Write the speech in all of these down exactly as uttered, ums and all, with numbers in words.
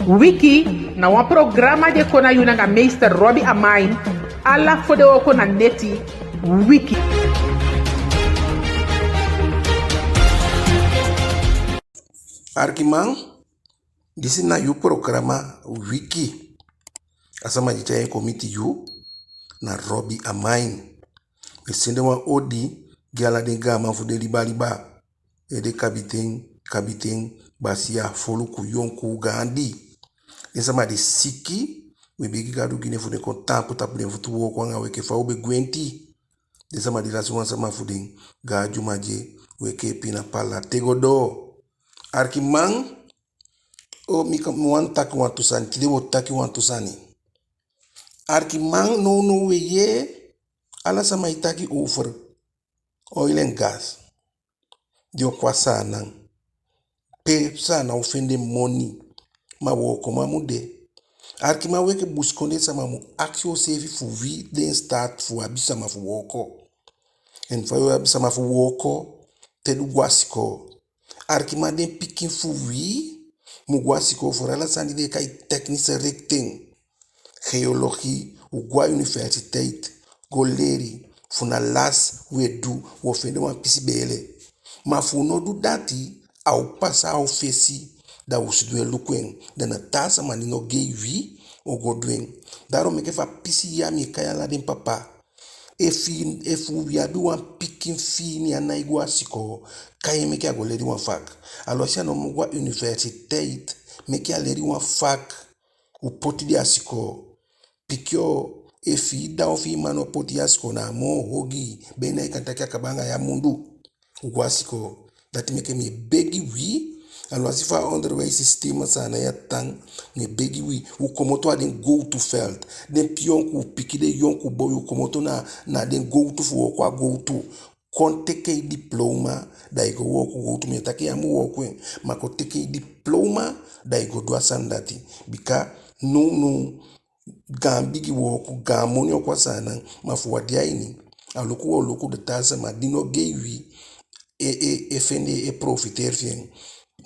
Wiki na wan programa di e kon na yu nanga meester Robbie Amain, ala fodewooko na neti. Wiki. Arkiman, disi na yu programa Wiki. A sama di tyai en kon miti yu na Robbie Amain. Mi e sende wan odi gi ala den gaaman fu den liba liba. Ede kabiten, kabiten, basiya, foluku, yonkuu, gaandi. Den sama di siki, wi e begi Gadu gi den fu den kon taampu tapu den futu, wooko anga wi enke fa u be gwenti. Den sama di lasi wan sama fu den, Gadu man di e weki en pina pala te go doo. Arkiman, o mi kan, mi wani taki wantu sani, tide wi o taki wantu sani. Arkiman, nownow u e yee ala sama e taki over oil en gas di o kon a Saanan. Pe Saanan o fende moni, ma wookoman mu de. Arkiman, wi enke busikondee sama mu akisi useefi fu wi de in staat fu abi sama fu wooko. En fa yu o abi sama fu wooko te du go a sikoo? Arkiman, den pikin fu wi mu go a sikoo fu ala sani di den e kai technische richting. Geologie, u go a universiteit go leli, fu na lasi u e du, u o fende wan pisi beele. Ma fu u no du dati, a o pasa a u fesi, da u sidon e luku en, da na taa sama di no gei wi o go du en. Daarom meke fu a pisi ya mi e kai ala den papa. Efu, efu wi abi wan pikin fi i, ne a nái go a sikoo, kai en meke a go leli wan vak. Alwasi a no mu go a universiteit, meke a leli wan vak. U poti den a sikoo. Pikin o, efu i dda ofu i mma no poti i a sikoo, na a moo ogii, bee na i kan taki a kaba anga yu a mundu. U go a sikoo. Dati meke mi e begi wi, alwasi fa a onderwijssysteem a Saanan ya tan, mi e begi wi, u komoto a den gowtu veld. Den pikin, yonkuu pikin, den yonkuu boi, u komoto na, na den gowtu fu wooko a gowtu. Kon teke i diploma, da i go wooko gowtu. Mi á taki yu á mu wooko en, ma kon teke i diploma, da i go du a sani dati. Bika nownow gaan bigi wooko, gaan moni o kon a Saanan, ma fu u á de a ini. A luku u o luku, da taa sama di no gei wi e, e, e fende, e profiteri fi en.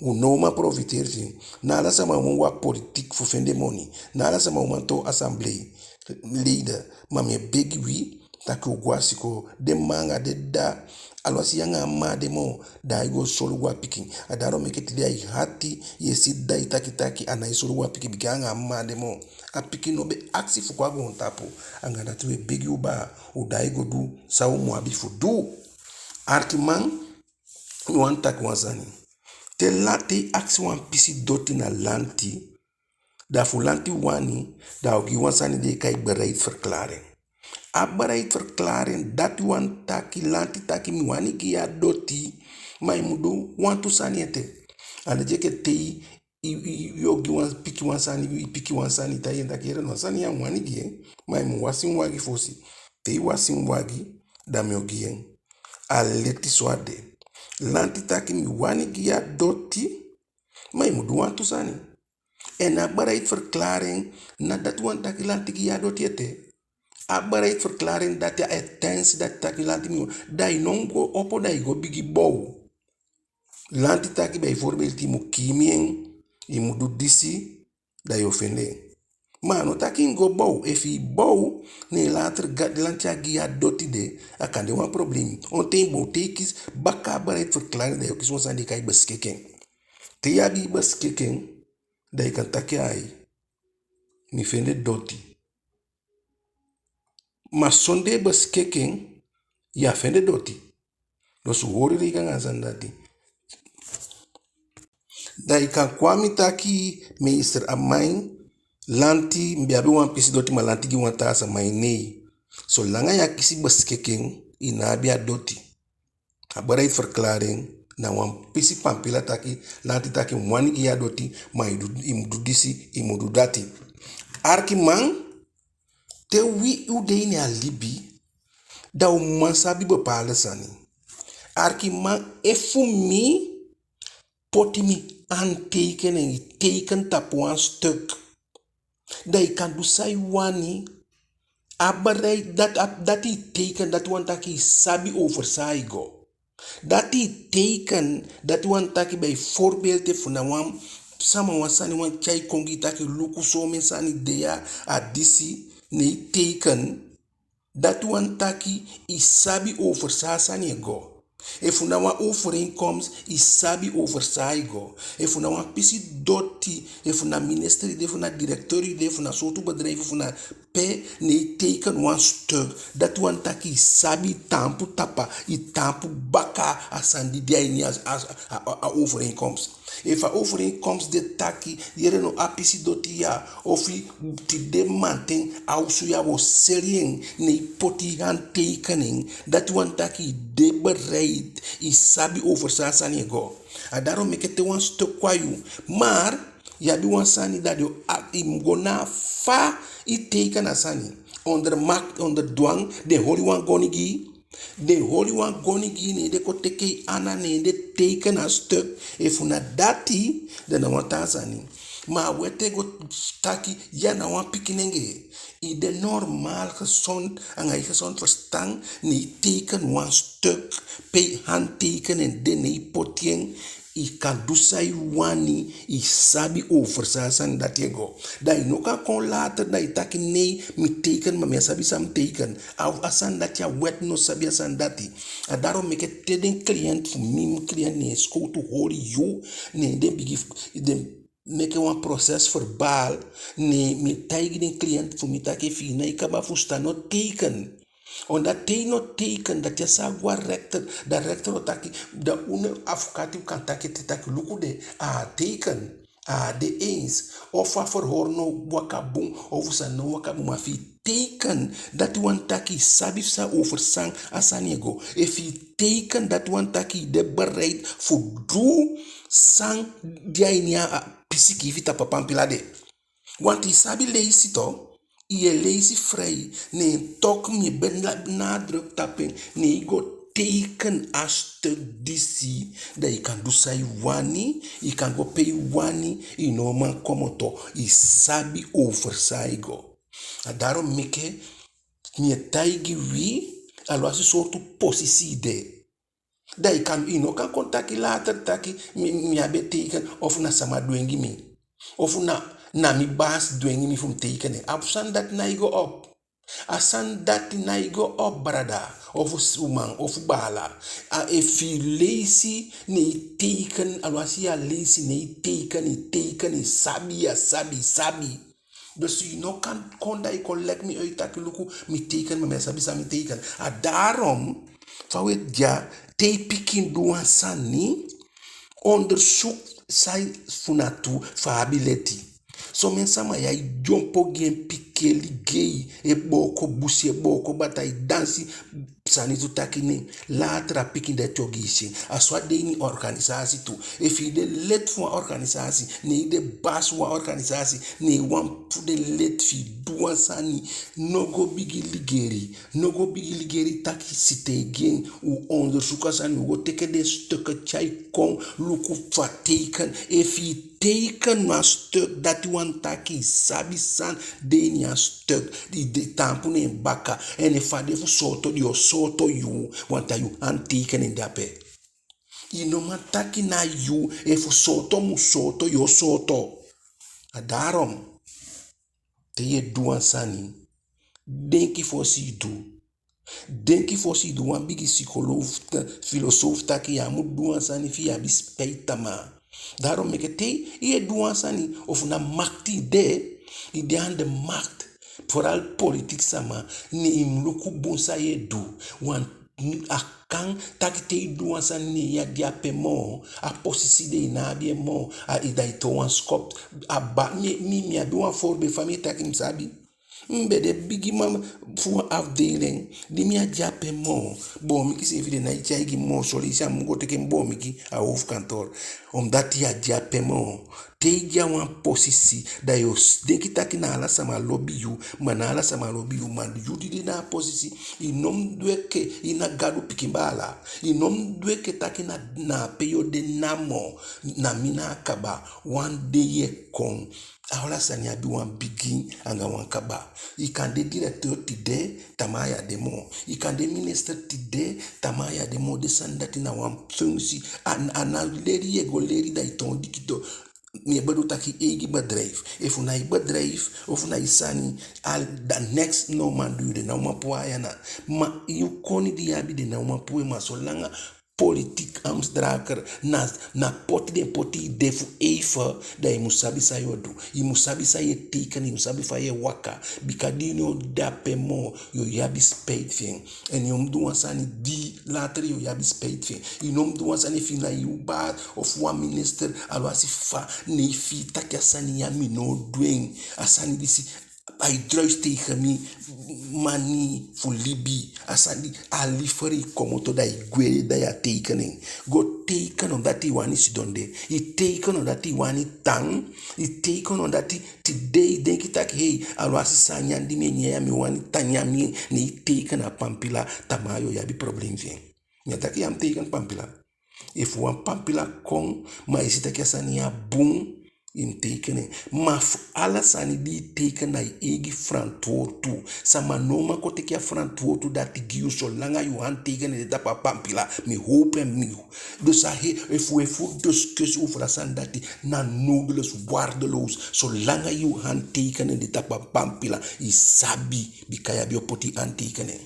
U no man profiteri fi en. Na ala sama o man waka politiek fu fende moni. Na ala sama o man toon assembleelid. Ma mi e begi wi taki u go a sikoo. Den mma anga den dda, alwasi yu anga a mma á de moo, da ai go solugu a pikin. A daarom meke tide ai hati yu e si dda e taki taki a nái solugu a pikin, bika anga a mma á de moo. A pikin no be akisi fu kon a goontapu. Anga dati u e begi u baa, u daai go du san u mu abi fu du. Arkiman, mi wani taki wan sani. Te la, te i akisi wan pisi doti na lanti, da fu lanti wani, da a o gi wan sani den e kai bereidverklaring. A bereidverklaring, dati wani taki lanti taki mi wani gi yu a doti, ma i mu du wantu sani ete. A leti enke te i, i, i, i o gi wan, piki wan sani, i piki wan sani, i taigi en taki yere, no, a sani ya mi wani gi en, ma i mu wasi mi wagi fosi. Te i wasi mi wagi, da mi o gi en. A leti so a de. Lanti taki mi wani gi yu a doti, ma i mu du wantu sani. En a bereidverklaring, ná dati wani taki lanti gi yu a doti ete. A bereidverklaring dati a intensi dati taki lanti mi wani. Da i no mu go opo da i go bigin bow. Lanti taki bijvoorbeeld i mu kiin mi en, i mu du disi, da yu o fende en. Ma a no taki i mu go bow. Efu i bow, ne later lanti á gi yu a doti de, a kan de wan probleem. On ten i bow, te i kisi baka a bereidverklaring, da yu o kisi wan sani den e kai beschikking. Te i abi i beschikking, da i kan taki ai, mi fende doti. Ma sondee beschikking, yu á fende doti. Dus u holi rekening anga a sani dati. Da i kan kon a mi taki, meester Amain, lanti, mi be abi wan pisi doti, ma lanti gi wan taa sama, nei. Solanga yu á kisi beschikking, i ná abi a doti. A bereidverklaring na wan pisi pampila taki, lanti taki mi wani gi yu a doti, ma i du, i mu du disi, i mu du dati. Arkiman, te wi u de ini a libi, da u man sabi bepaalde sani. Arkiman, efu mi poti mi handtekening, i teken tapu wan stuk, da i kan du san i wani. A bereid, dat, dat, dati i teken, dati wani taki i sabi over san ai go. Dati i teken, dati wani taki bijvoorbeeld efu na wan sama wan sani wani tyai kon gi i taki luku, somen sani de ya, a disi, ne i teken, dati wani taki i sabi over san a sani e go. Efu na wan overeenkomst, i sabi over san ai go. Efu na wan pisi doti, efu na minister i de, efu na directeur i de, efu na sowtu bedrijf, efu na pe, ne i teken wan stuk, dati wani taki i sabi, i taampu tapa, i taampu baka a sani di de a ini a, a, a, a overeenkomst. Efu a overeenkomst de taki, yere no, a pisi doti ya, ofu tide mamanten a osu ya wi o seli en, ne i poti i handtekening, dati wani taki i de bereid, i sabi over san a sani e go. A daarom meke te wan stuk kon a yu, maar i abi wan sani, da den o a, i mu go na fa i teken a sani. Onder macht, onder dwang, den holi wan goni gi i. Den holi wan goni gi i, ne den kon teke i ana, ne den teken a stuk. Efu na dati, da na wan taa sani. Ma a wet e go taki, ya na wan pikinenge. I de normaal gezond, anga i gezond verstand, ne i teken wan stuk, pe i handtekening de, ne i poti en, i kan du san i wani, i sabi over san a sani dati e go. Da i no kan kon later, da i taki nee, mi teken, ma mi á sabi san mi teken. A, a sani dati, a wet no sabi a sani dati. A daarom meke te den cliënt fu mi, mi cliënt, ne sikowtu holi yu, ne den bigin fu, den meke wan proces-verbaal, ne mi e taigi den cliënt fu mi taki efu i nái kaba fusutan, no teken. Omdat te i no teken, dati a sa go a rechter, da rechter o taki, da unu afokati kan taki ete taki luku de, a á teken, a á de eens, ofu a verhoor no waka bun, ofu sani no waka bun, ma efu i teken, dati wani taki i sabi san over san a sani e go. Efu i teken, dati wani taki i de bereid fu du san de a ini a pisikiifi tapu a pampila de. Want i sabi leisi toch, i e leisi vrij, ne toch mi e benadruk tapu en, ne i go teken a stuk disi, da i kan du san i wani, i kan go pe i wani, i no man komoto, i sabi over san i go. A daarom meke mi e taigi wi, alwasi sowtu posisi i de. Da i kan, i no kan kon taki later taki mi, mi á be teken, ofu na sama dwengi mi. Ofu na, na mi baas dwengi mi fu mi teken en. A sani dati nái go op. A sani dati nái go op, brada. Ofu s-, uman, ofu baala. A efu i leisi, ne i teken, alwasi ya leisi, ne i teken, i teken, i sabi, ya sabi, i sabi. Dus i no kan kon da i kon leg mi uit taki luku, mi teken, ma mi á sabi san mi teken. A daarom, fa u e de ya, te i pikin du wan sani, onderzoek san fu na tuu, fa a abi leti. Somen sama ya e dyompo gi en pikin e ligei, e booko busi, e booko bataa, e dansi, sani tu taki ne, later a pikin dati o gi i syen. A so a de ini organisasi tu. Efu i de lid fu wan organisasi, ne i de basi fu wan organisasi, ne wan fu den lid fi i du wan sani, no go bigin ligeri, no go bigin ligeri taki sitei gi en, u onderzoek a sani, u go teke den stukken tyai kon, luku fa teken, efu i teken na stuk, dati wani taki i sabi san de ini a stuk, di de taampu na en baka, en efu a de fu sooto den o sooto yu, want a yu handtekening de ape. I no man taki na yu, efu sooto mu sooto, yu o sooto. A daarom, te yu e du wan sani, denki fosi i du. Denki fosi i du. Wan bigi psycholoog, filosoof taki yu á mu du wan sani fi yu abi spijt tamaa. Daarom meke te yu e du wan sani, ofu na makti i de, i de aan de macht, vooral politiek sama, ne i mu luku bun san yu e du. Want a kan taki te i du wan sani ne yu á de ape moo, a posisi de i ná abi en moo, a i, da i toon wan schop. A ba, mi, mi, mi abi wan voorbeeld fa mi e taki mi sabi. Mi be de bigiman fu wan afdeling, di mi á de ape moo, boomiki seefi den nái tyai gi mi moo, son leisi a mi mu go teke mi boomiki a hoofdkantoor. Omdat yu á de ape moo. Te i de a wan posisi, da yu o s-, denki taki na ala sama lobi yu, ma ná ala sama lobi yu, ma yu di de na a posisi, i no mu du enke, i na Gadu pikin baala, i no mu du enke taki na, na ape yu o de namo, na mi na a kaba, wan dei e kon. Ala sani abi wan bigin anga wan kaba. I kan de directeur tide, tamaa yu á de moo. I kan de minister tide, tamaa yu á de moo. Den sani dati na wan functie. A, a ná leli yu e go leli da i toon dikitoo. Mi e bedoel taki eigi bedrijf. Efu na i bedrijf, ofu na i sani, al, da neks no man du yu, den ná o man puu en a i ana. Ma yu koni di yu abi, den ná o man puu en, ma solanga politiek ambtsdrager na, na poti den poti i de fu even, da i mu sabi san yu o du. I mu sabi san yu e teken, i mu sabi fa yu e waka. Bika di i no de ape moo, yu o abi spijt fi en. En yu o mu du wan sani di later yu o abi spijt fi en. I no mu du wan sani fi na yu baas of wan minister, alwasi fa, ne i fii taki a sani ya mi ná o du en. A sani disi, ai druis tegen mi mani fu libi. A sani, a liever i komoto da i gwe, da yu á teken en. Go teken omdat i wani sidon de. I teken omdat i wani tan. I teken omdat i, tide i denki taki, hei, alwasi san a nyan di mi e nyan ya, mi wani tan nyan en, ne i teken a pampila, tamaa yu o abi problem fi en. Mi á taki yu á mu teken pampila. Efu wan pampila kon, ma i si taki a sani ya bun, i mu teken en. Ma fu ala sani di i teken, na i eigi frantwortu. Sama ná o man kon teke a frantwortu dati gi yu solanga yu á teken en de tapu a pampila. Mi howpu en mi. Dus a he, efu, efu discussie over a sani dati, na nodeloos, waardeloos. Solanga yu á teken en de tapu a pampila, i sabi, bika yu á be o poti i á teken en.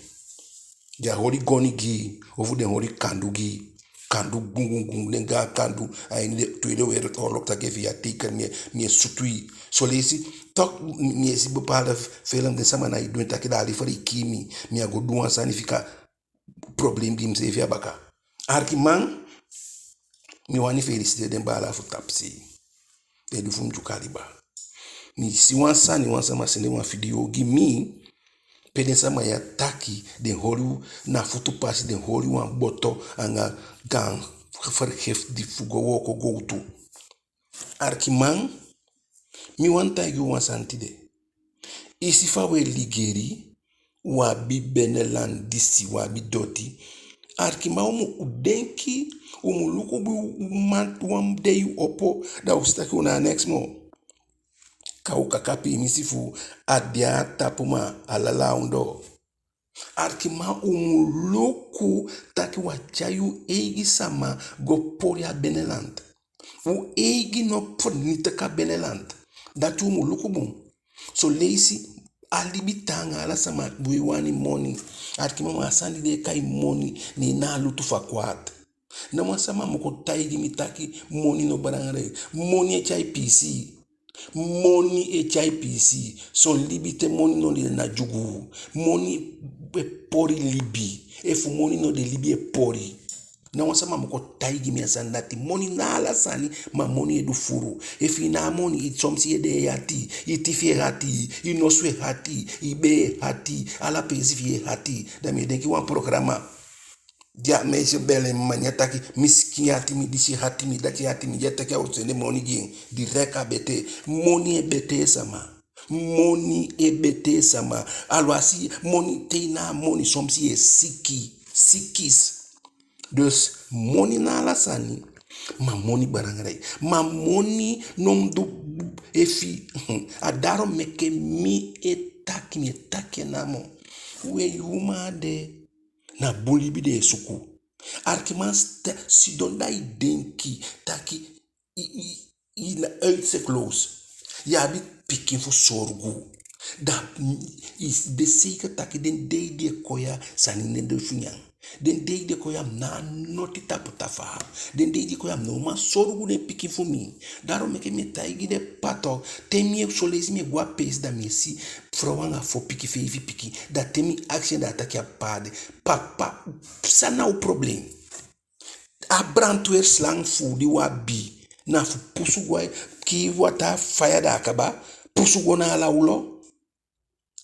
Den á holi goni gi i, ofu den holi kandu gi i. Kandu gungungun, den gaan kandu, a ini de Tweede Wereldoorlog, taki efu yu á teken, mi e, mi e sutu i. Son leisi, toch, mi, mi e si bepaalde film, den sama ná e du en, taki da a liever i kii mi, mi á go du wan sani fika problem gi miseefi a baka. Arkiman, mi wani feliciteer den baala fu Tapusei. Den du fu Ndyuka liba. Mi si wan sani, wan sama sende wan video gi mi, pe den sama ya taki, den holi u na futu pasi, den holi wan boto anga gaan vergif di fu go wooko gowtu. Arkiman, mi wani taigi u wan sani tide. I si fa u e ligeli, u abi benelan disi, u abi doti. Arkiman, u mu denki, u mu luku bun, u man, wan dei u opo, da u si taki u ná a neks moo. Ka u kaka piimisi fu u á de a tapu ma a lala a ondoo. Arkiman, u mu luku taki u á tyai u eigi sama go poli a benelan. U eigi no vernietig a benelan. Dati u mu luku bun. Son leisi a libi taanga, ala sama e wani moni. Arkiman, ma a sani di den e kai moni, ne en na a lutu fu a kwaad. Ná wan sama mu kon taigi mi taki moni no belangrijk. Moni e tyai piisii. Moni e tyai piisii. Son libi te moni no de, na dyugu. Moni e poli libi. Efu moni no de, libi e poli. Ná wan sama mu kon taigi mi a sani dati. Moni na ala sani, ma moni e du fuu. Efu i ná a moni, i soms i ede e hati, i tifi e hati, i nosu e hati, i bee e hati, ala peesi fi i e hati. Da mi e denki wan programa. Ya, mi e si bele, ma ne a taki, mi sikin hati mi, disi hati mi, dati hati mi, ya taki a o sende moni gi en, direct a betee. Moni e betee sama. Moni e betee sama. Alwasi moni, te i ná a moni, soms i e siki, sikis. Dus moni na ala sani, ma moni belangrijk. Ma moni no mu du efi, a dati meke mi e taki, mi e taki en namo. We, yu man de, na bun libi den e suku. Arkiman, sta, sidon da i denki taki i, i, i na uitzichtloos. Yu abi pikin fu sorgu. Da, mm, i de zeker taki den dei di e kon ya sani ná e de fu nyan. Den dei di e kon ya mi ná a noti tapu tafaa. Den dei di e kon ya mi ná o man sorgu den pikin fu mi. Dati meke mi e taigi den papa, te mi e, son leisi mi e go a peesi, da mi e si frow anga fo pikin, feifi pikin. Da te mi akisi en, da a taki a papa de. Papa, san na u problem? A brandweerslang fu u di u abi, na fu pusu go a, kii wataa, faya, da a kaba, pusu go na ala olo.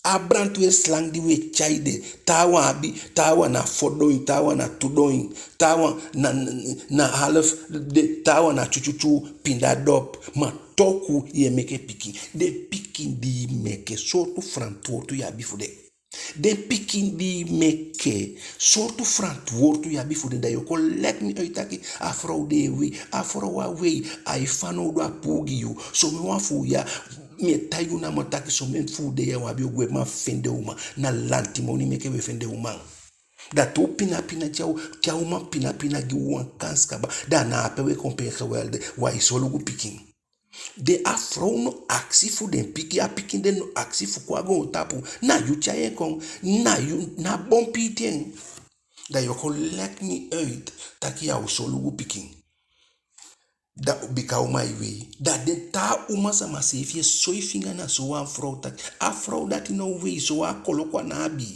A brandweerslang di u e tyai de, taawan abi, taawan na fo doin, taawan na tu doin, taawan na, na, na half de, taawan na tyutyutyu, pinda dop. Ma toku yu e meke pikin. Den pikin di i meke, sortu frantwortu yu abi fu den? Den pikin di i meke, sortu frantwortu yu abi fu den? Da yu o kon leg mi uit taki a frow de e wei. A frow á wei, ai fanowdu a puu gi yu. Somen wan fu u ya, mi e taigi u namo taki somen fu u de ya, u á be o gwe man fende uman. Na lantimoni meke u e fende uman. Da te u pinapina, te a uman pinapina gi u wan kansi kaba, da na ape u e kon pee geweld, u á e solugu pikin. Den, a frow no akisi fu den pikin, a pikin den no akisi fu kon a goontapu. Na yu tyai en kon, na yu, ná bon piiti en. Da yu o kon leg mi uit taki yu á o solugu pikin. Da bika uman e wei. Da den taa uman sama seefi e soi finga na sowan frow taki a frow dati no wei, sowan koloku a ná abi.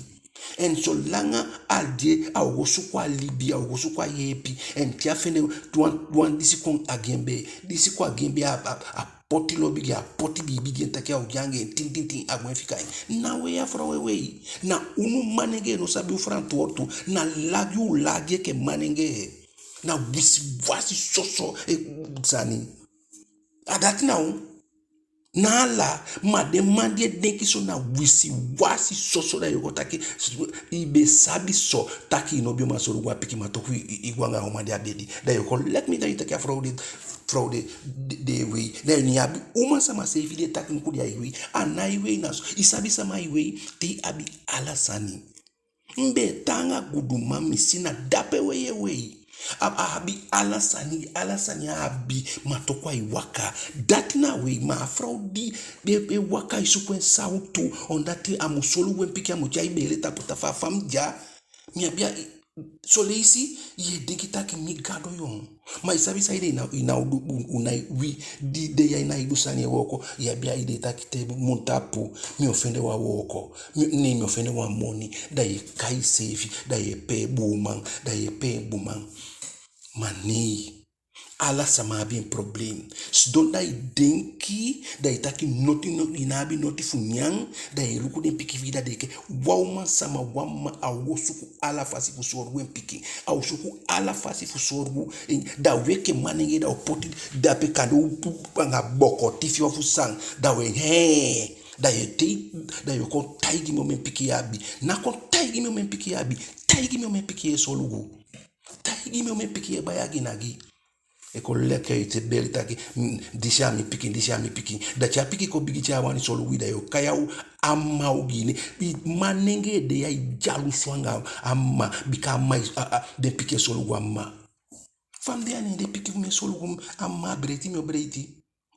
En solanga a de, a o go suku a libi, a o go suku a yeepi. En te a fende wan, wan disi kon a gi en bee, disi kon a gi en bee, a, a, a poti lobi gi en, a poti biibi gi en taki a o de anga en tin tin tin, a gwe fika en. Na wei a frow e wei. Na unu manengee no sabi u frantwortu. Na lagi u lagi enke manengee. Na wisiwasi soso e sani. A dati na u. Na ala, ma den man di e denki so na wisiwasi soso. Da yu o kon taki, i be sabi so taki i no be o man solugu a pikin, ma toku i, i, i go anga a uman de a bedi. Da yu o kon leg mi uit taki a frow de, frow de, de, de e wei. Da yu abi uman sama seefi di e taki luku di ai wei. A nái wei, na so. I sabi sama e wei? Te i abi ala sani. Mi be e tan anga guduman, mi si na dape wei e wei. A, a abi ala sani, ala sani a abi, ma toku ai waka. Dati na wei. Ma a frow di be, be waka e suku en sawtu, omdat a mu solugu en pikin, a mu tyai beele tapu, tapu a famii dya. Mi abi a, son leisi yu e denki taki mi Gadu yon. Ma i sabi saide? I ná, i ná o du, u, u nái, wi di de ya, i nái du sani e wooko. Yu abi a idee taki te mun tapu mi o fende wan wooko, mi, ne mi o fende wan moni. Da yu e kai iseefi, da yu e pee buuman, da yu e pee buuman. Ma nee, ala sama abi en probleem. Sidon da i denki, da i taki noti, no, i ná abi noti fu nyan, da yu e luku den pikin fi i, da den enke wan uman sama, wan mma, a o go suku ala fasi fu solugu en pikin. A o suku ala fasi fu solugu en. Da wi enke manengee da u poti dape, kande u, u anga bokoti fi yu ofu san, da wi e, hee, da yu e tei, da yu o kon taigi mi omen pikin yu abi. Ná kon taigi mi omen pikin yu abi. Taigi mi omen pikin yu e solugu. Taigi mi omen pikin yu e bai aginagi. E kon leg uit, e beli taki, mm, disi a mi pikin, disi a mi pikin. Da te a pikin kon bigi te a wani solugu i, da yu o kai a u, a mma ogii ne. I manengee de ya e dyalusu anga a mma, bika a mma, a, a, den pikin e solugu a mma. Fa mi de ya ne den pikin fu mi e solugu a mma, a breiti mi o breiti.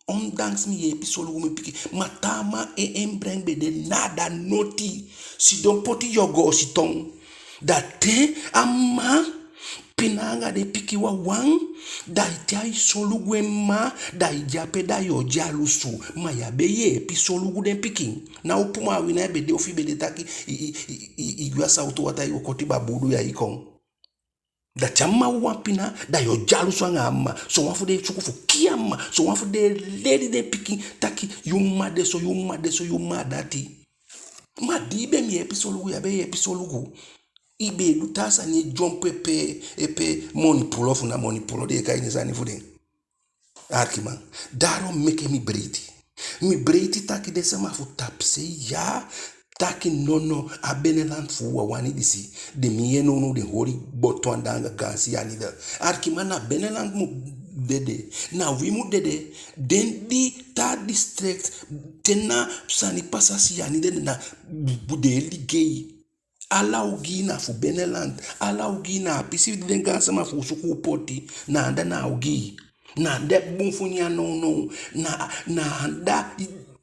Ondanks mi yeepi solugu mi pikin, ma taa man en, en bren be de nada, noti. Sidon poti yu ogoo siton. Da te a mma pina anga den pikin wawan, da i te ai solugu en mma, da i de ape da yu o dyalusu. Ma yu á be yeepi solugu den pikin. Na opu ma a wina i be de, ofu i be de taki i, i, i, i, i gwe a sawtu wataa, i go koti babuudu, yu á e kon. Da te a mma wawan pina, da yu o dyalusu anga a mma. Sowan fu den e suku fu kii a mma. Sowan fu den e leli den pikin taki yu mma de so, yu mma de so, yu mma a dati. Ma di i be mu yeepi solugu, yu á be yeepi solugu. I be e du taa sani, e dyompu e pee, e pee monipulo, fu na monipulo den e kai den sani fu den. Alikiman, daarom meke mi breiti. Mi breiti taki den sama fu tapusei ya, taki nono, a Beneland fu u á wani disi. Den mi yee nownow den holi boto anda anga gaan cyanide. Alikiman, na Beneland mu dede. Na wi mu dede. Den di taa district, te na sani pasa, cyanide, na den e ligei. Ala ogii na fu Beneland. Ala ogii na a pisi di den gaansama fu u suku u poti. Na anda na a ogii. Na anda bun fu nyan nownow. Na, na anda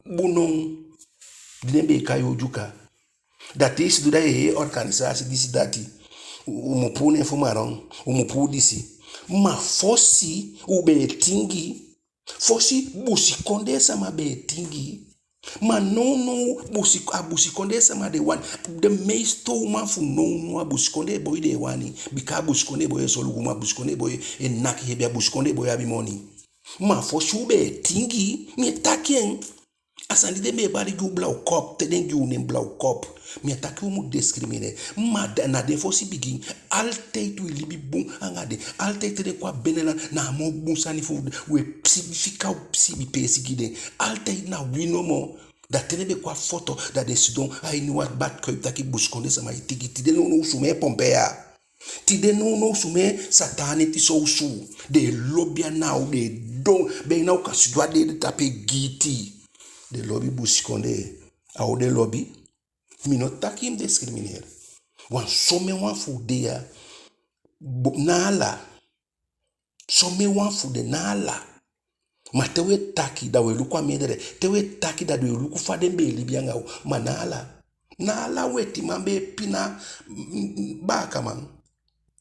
bun now. Di den be e kai u Dyuka. Da te i sidon da yu e yee organisasi disi dati. U, u mu puu nen fu Maron. U mu puu disi. Ma fosi u be e tingi. Fosi busikondee sama be e tingi. Ma nownow busi, a busikondee sama den wani. De meeste uman fu nownow a busikondee boi den e wani. Bika a busikondee boi e solugu uman, a busikondee boi e naki hebi, a busikondee boi abi moni. Ma fosi u be e tingi, mi e taki en. A sani di den be e bali gi u blauwkop, te den gi u nen blauwkop. Mi á taki u mu discrimineer. Ma da, na den fosi bigin. Altijd wi libi bun anga den. Altijd te den kon a Beneland, na a moo bun sani fu u, u e sibi fika, u sibi peesi gi den. Altijd na wi nomo. Da te den be kon a foto, da den sidon a ini wan badkuip taki busikondee sama e tingi. Tide nownow u sumee Pompeia. Tide nownow u sumee Sataaneti Sowsu. Den e lobi a na u, den e don. Bijna u kan sidon a dede tapu e giiti. Den lobi busikondee. A u den lobi. Mi no taki i mu discrimineer. Wan somen wan fu u de ya. Bo, na ala. Somen wan fu den, na ala. Ma te u e taki, da u e luku a meerdere. Te u e taki, da u e luku fa den be e libi anga u. Ma ná ala. Ná ala wetiman be e pina, mm, baakaman.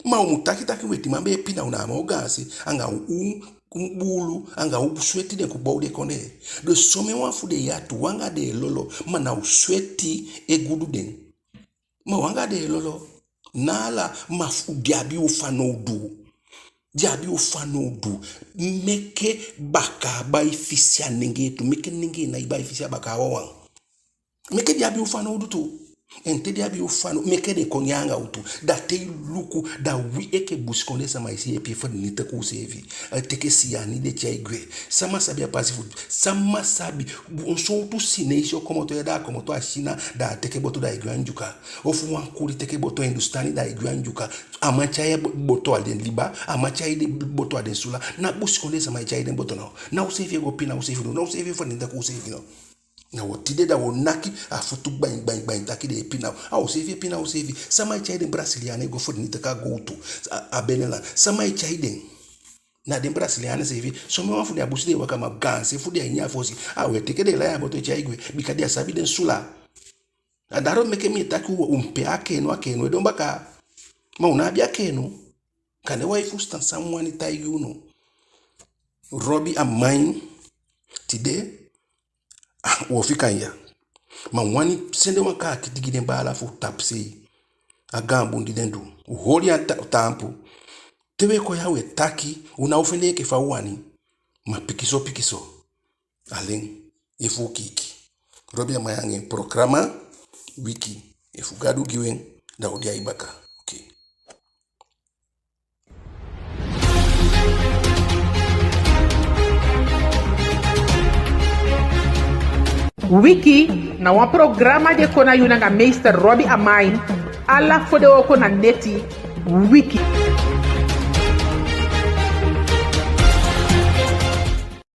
Ma u mu taki taki wetiman be e pina u, na a moo gaanse, anga u, u buulu, anga u sweti den kon bow den kondee. Den somen wan fu den ya tu, u anga den e lolo, ma na u sweti e gudu den. Ma u anga den e lolo. Ná ala, ma fu den abi u fanowdu. Den abi u fanowdu. Meke bakaa bai fisi a nengee tu. Meke nengee ná e bai fisi a bakaa wawan. Meke den abi u fanowdu tu. En te den abi u fanowdu, meke den kon nyan anga u tu. Da te i luku, da wi enke busikondee sama e si yeepi e fenitiki useefi. A teke siyani de tyai gwe. Sama sabi a pasi fu, sama sabi, on sowtu Sineisi o komoto ya, da a komoto a Sina, da a teke boto da ai gwe a Ndyuka. Ofu wan kuli teke boto Hindustani da ai gwe a Ndyuka. A man tyai bo-, boto a den liba, a man tyai den boto a den sula. Na busikondee sama e tyai den boto no. Na useefi e go pina useefi no. Na useefi e fenitiki useefi no. Na wo tide da wo naki a futu gbain, gbain, gbain taki den e pina u. A useefi e pina useefi. Sama e tyai den Braziliaan e go fenitiki a gowtu a, a Benelan? Sama e tyai den? Na den Braziliaan seefi. Somen wan fu den a busi den e waka, ma gaanse fu den a ini a fosi. A u e teke den lai a boto e tyai gwe. Bika den á sabi den sula. A dati o meke mi e taki u, u mu pee a keenu, a keenu e don bakaa. Ma u ná abi a keenu. Kande wi á e fusutan san mi wani taigi u no. Robi Amain, tide, ah, wo fika en ya. Ma mi wani sende wan kaakiti gi den baala fu tapusei. A gaan bun di den du. U holi a ta-, taampu. Te u e kon ya u e taki, u ná o fende enke fa u wani. Ma pikinso pikinso. Alen, efu u kiiki. Robi Amain anga en programa Wiki. Efu Gadu gi u en, da u de ya baka. Oké. Wiki na wan programa di e kon na yu nanga meester Robi Amain, ala fodewooko na neti. Wiki.